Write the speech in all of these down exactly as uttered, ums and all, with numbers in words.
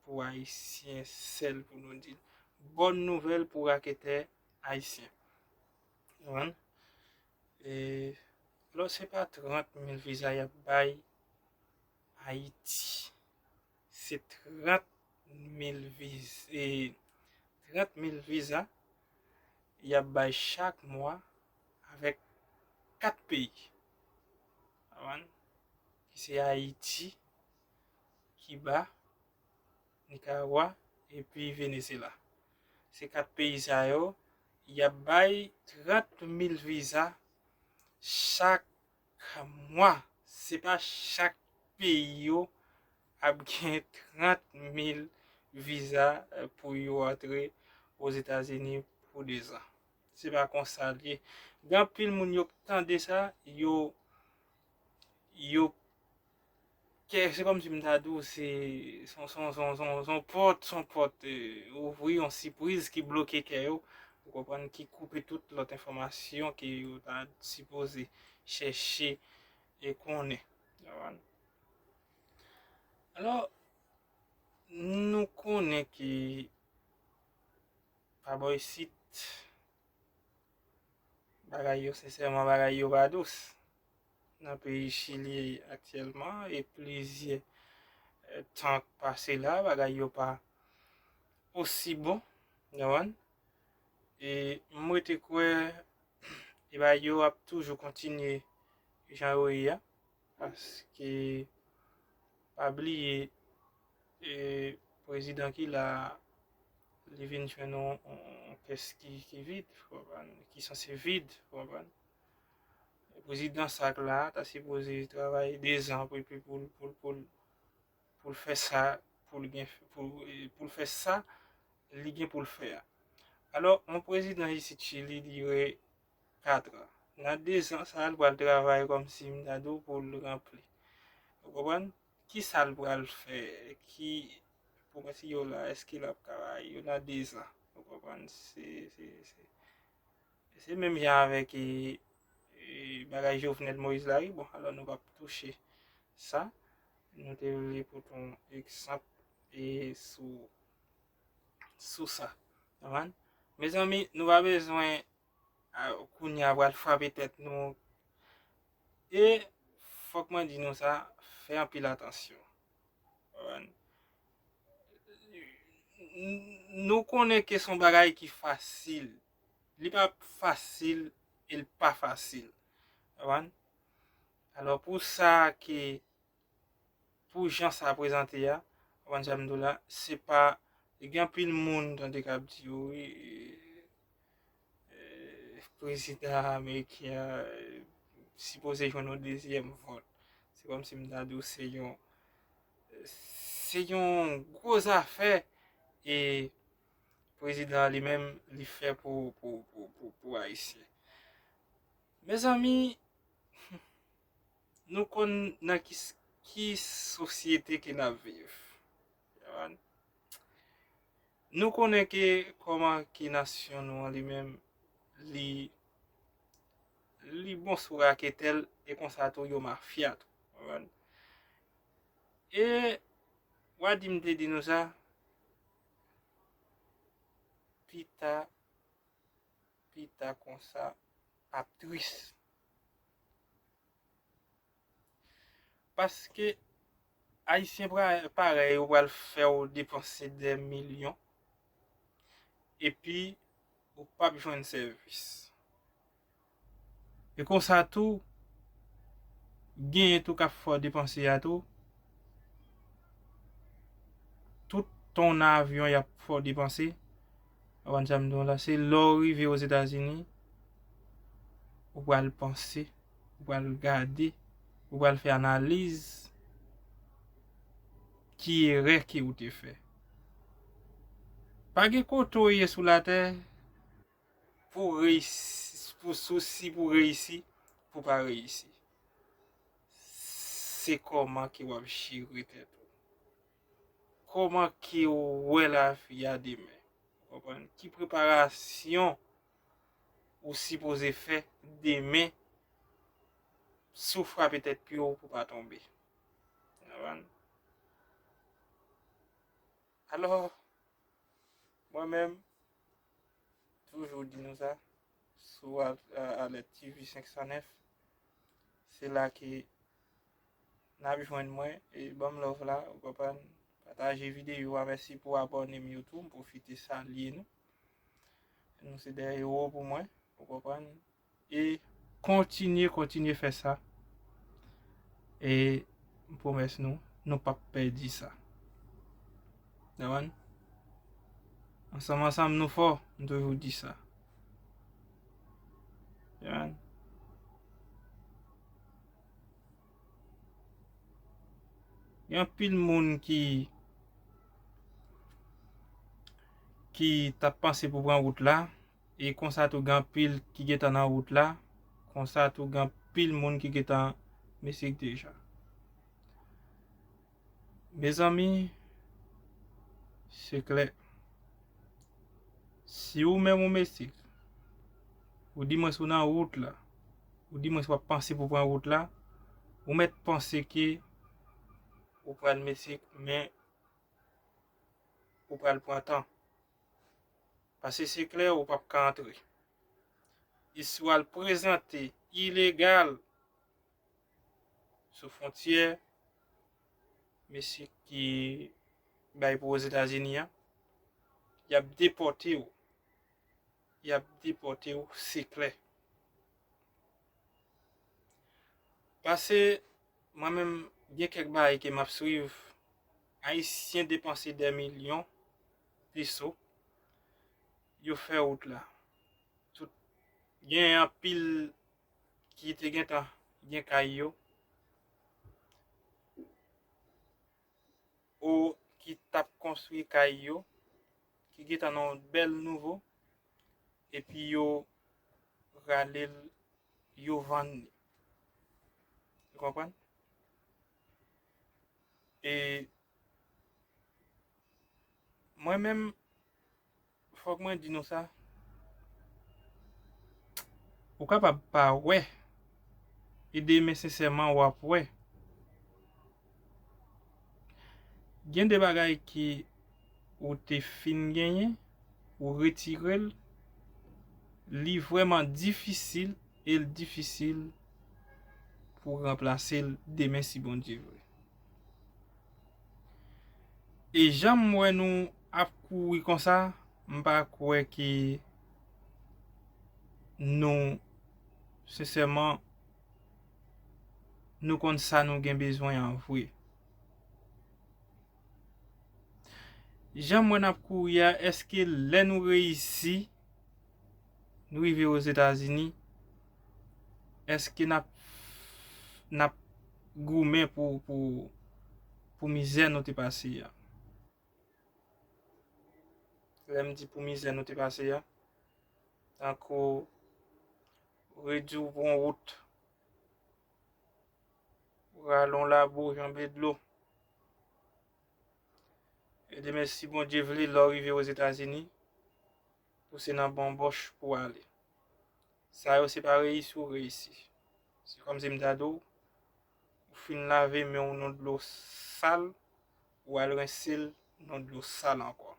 pou Ayisyen sèl pou nou di l. Bòn nouvèl pou raketè ayisyen. Konprann? E, alò, se pa trant mil viza y ap bay Ayiti. Se trant mil viz-, e, trant mil viza y ap bay chak mwa avèk kat peyi. Konprann? Ki se Ayiti, Kiba, Nikaragwa, epi Venezyela. Se kat peyi sa yo, y ap bay trant mil viza chak mwa. Se pa chak peyi yo ap gen trant mil viza, eh, pou yo antre Ozetazini pou dezan. Se pa konsa l ye. Gen anpil moun yo tande sa, yo, yo kè, se kòmsi m ta di w, se, se yon, se yon, se yon, se yon, se yon pòt, se yon pòt, eh, ouvri, yon sipriz ki bloke kè yo, ou konprann, ki koupe tout lòt enfòmasyon ke yo ta sipoze chèche e konnen. Ou konprann? Alò, nou konnen ke pa bò isit, bagay yo, sensèman, bagay yo pa dous nan peyi Chili aktyèlman, e plizyè, eh, tan k pase la, bagay yo pa osi bon, ou konprann? E m rete kwè, e bagay yo ap toujou kontinye jan yo ye a, paske pa bliye, e, prezidan ki la a, li vin jwenn yon, yon, yon kès ki, ki vid, ou konprann, ki sanse vid, ou konprann. Prezidan sa k la a ta sipoze travay dezan pou, pou, pou, pou, pou, pou l fè sa, pou l gen, pou, pou l fè sa li gen pou l fè a. Alò, yon prezidan isit Chili dire katran. Nan dezan sa a, l pral travay kòmsi m ta di w pou l ranpli. Ou konprann? Kisa l pral fè? Ki, pou mwen, si yo la, èske l ap ka bay yo nan dezan? Ou konprann? Se, se, se, se menm jan avèk, e, e, bagay Jovenel Moïse la, wi. Bon, alò, nou p ap touche sa. Nou te vle pote yon egzanp, e, sou, sou sa. Konprann? Mezanmi, nou pa bezwen, a, kounye a pral frape tèt nou. E fòk mwen di nou sa, fè anpil atansyon. Konprann? N-, nou konnen ke se yon bagay ki fasil. Li pa fasil, e l pa fasil. Konprann? Alò, pou sa ke, pou jan sa prezante a, konprann sa m di w la, se pa, gen anpil moun tande k ap di, wi, eh, prezidan ameriken an, eh, sipoze jwenn yon dezyèm vòt. Se kòmsi m ta di w se yon, se yon gwo zafè, e prezidan an li menm, li fè pou, pou, pou, pou, pou Ayisyen. Mezanmi, nou konn nan ki, ki sosyete ke n ap viv. Nou konnen ke kòman ke nasyon nou an li menm, li, li bon sou raketè l, e konsa tou yo mafya tou. Konprann? E w a di m te di nou sa, pita, pita konsa ap tris. Paske Ayisyen pra-, parèy ou pral fè w depanse dè milyon, epi ou p ap jwenn sèvis. E konsa tou, genyen tou k ap fè w depanse a tou. Tout tan w nan avyon, y ap fè w depanse. Ou konprann sa m di w la? Se lè w rive Ozetazini, ou pral panse, ou pral gade, ou pral fè analiz ki erè ke ou te fè. Pa gen kote w ye sou latè pou reyisi, pou sousi pou reyisi, pou pa reyisi. Se kòman ke w ap jere tèt ou. Kòman ke w wè lavi a demen? Ou konprann? Ki preparasyon ou sipoze fè demen si w frape tèt pye w pou w pa tonbe? Ou konprann? Alò, mwen menm, toujou di nou sa, sou Al- a- Alert T V senk san nèf, se la ke n ap jwenn mwen, e ban m love la, ou konprann, pataje videyo a, mèsi pou abòne m yo tou, m pwofite salye nou. Nou se de ewo pou mwen, ou konprann. E kontinye, kontinye fè sa. E m pwomèt nou, nou p ap pèdi sa. Konprann? Ansanm, ansanm, nou fò, m toujou di sa. Konprann? Gen anpil moun ki, ki t ap panse pou pran wout la, e konsa tou gen anpil ki gentan nan wout la, konsa tou gen anpil moun ki gentan mesik deja. Mezanmi, se klè. Si ou menm ou mesik, ou di mwen si w nan wout la, ou di mwen si w ap panse pou pran wout la, ou mèt panse ke ou pral mesik, men ou pral pran tan. Paske se klè, ou p ap ka antre. E si w al prezante ilegal sou fwontyè, mesye ki bay pou Ozetazini an, y ap depòte w. Y ap depòte w, se klè. Pase, mwen menm, gen kèk bagay ke m ap swiv, Ayisyen depanse dè milyon peso, yo fè wout la. Tout, gen anpil ki te gentan gen kay yo, ou ki t ap konstwi kay yo, ki gentan nan yon bèl nouvo, epi yo rale l, yo vann li. Ou konprann? E mwen menm, fòk mwen di nou sa, ou kapab pa wè, e demen sensèman w ap wè. Gen de bagay ki ou te fin genyen, ou retire l, li vrèman difisil, e l difisil pou ranplase l demen si Bondye vle. E jan m wè nou ap kouri konsa, m pa kwè ke nou, sensèman, nou konn sa nou gen bezwen an vre. Jan m wè n ap kouri a, èske lè nou reyisi, nou rive Ozetazini, èske n ap, n ap goumen pou, pou, pou mizè nou te pase a? Lè m di pou mizè nou te pase a, tankou redi w pou yon wout, rale yon labou, janbe dlo. E demen, si Bondye vle, lè w rive Ozetazini, ou se nan banbòch pou w ale. Sa yo, se pa reyisi ou reyisi. Se kòmsi m ta di w, ou fin lave men w nan dlo sal, ou al rense l nan dlo sal ankò.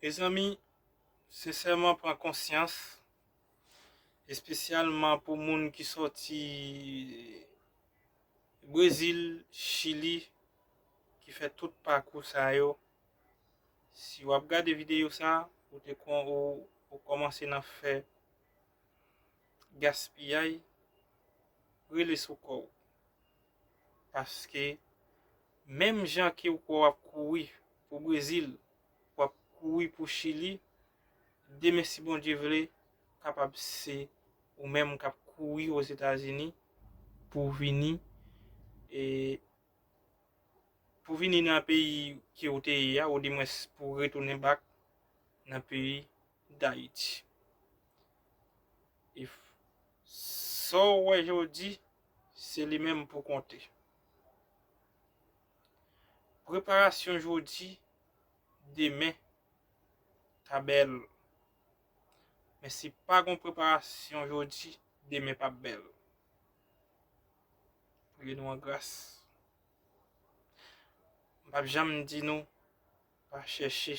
Mezanmi, sensèman, pran konsyans, espesyalman pou moun ki sòti Brezil, Chili, ki fè tout pakou sa yo. Si w ap gade videyo sa, ou te kon, ou, ou kòmanse nan fè gaspiyay, rele sou kò w. Paske, menm jan ke ou kwè w ap kouri pou Brezil, w ap kouri pou Chili, demen, si Bondye vle, kapab se ou menm k ap kouri Ozetazini pou vini, e, pou vini nan peyi ke ou te ye a, oudimwens pou retounen back nan peyi Dayiti. E f- sa w wè jodi, se li menm pou konte. Preparasyon jodi, demen ka bèl. Men si pa gon preparasyon jodi, demen p ap bèl. Priye nou an gras. M p ap janm di nou pa chèche.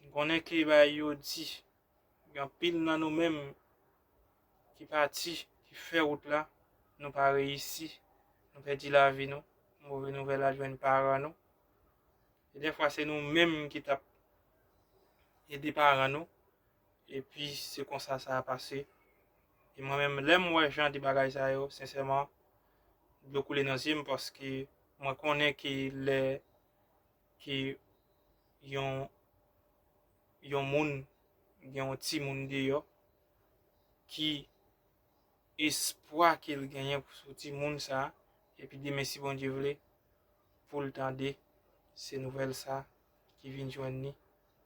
M konnen ke bagay yo di, gen anpil nan nou menm ki pati, ki fè wout la, nou pa reyisi, nou pèdi lavi nou, move nouvèl la jwenn paran nou. E dèfwa se nou menm ki t ap ede paran nou, epi se konsa sa a pase. E mwen menm, lè m wè jan de bagay sa yo, sensèman, dlo koule nan zye m, paske mwen konnen ke lè ke yon, yon moun gen yon timoun deyò, ki espwa ke l genyen sou timoun sa a, epi demen, si Bondye vle, pou l tande se nouvèl sa a ki vin jwenn li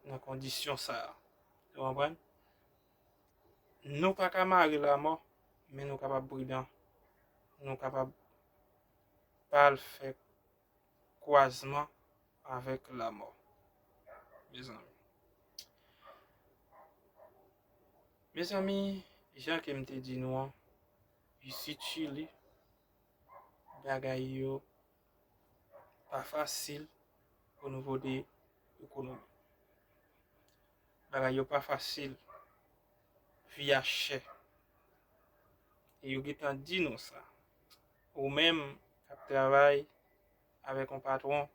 nan kondisyon sa a. Ou konprann? Nou pa ka mare lamò, men nou kapab pridan. Nou kapab pa al fè kwazman avèk lamò. Mezanmi. Mezanmi, jan ke m te di nou an, isit Chili, bagay yo pa fasil o nivo de ekonomi. Bagay yo pa fasil. Vi a chè. E yo gentan di nou sa. Ou menm k ap travay avèk yon patwon,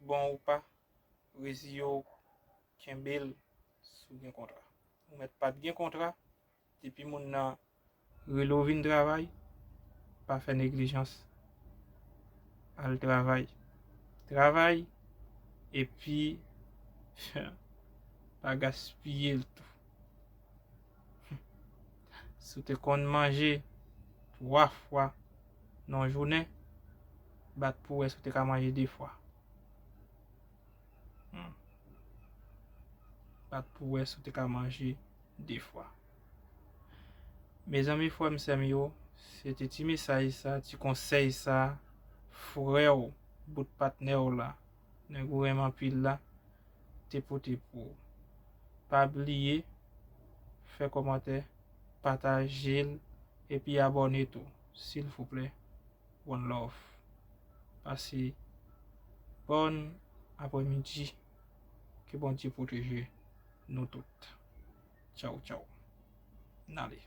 bon ou pa, reziye w, kenbe l si w gen kontra. Ou mèt pa t gen kontra, depi moun nan rele w vin travay, pa fè neglijans. Al travay. Travay, epi pa gaspiye l tou. Si w te konn manje twa fwa nan yon jounen, bat pou wè si w te ka manje de fwa. Hmm. Bat pou wè si w te ka manje de fwa. Mezanmi, frè m, sè m yo, se te ti mesaj sa, ti konsèy sa, frè w, bout patnè w la, nèg ou renmen anpil la, te pote pou ou. Pa bliye fè kòmantè, pataje l, epi abòne tou, silvouplè. One love. Pase bòn aprèmidi. Ke Bondye pwoteje nou tout. Tchaw, tchaw. N ale.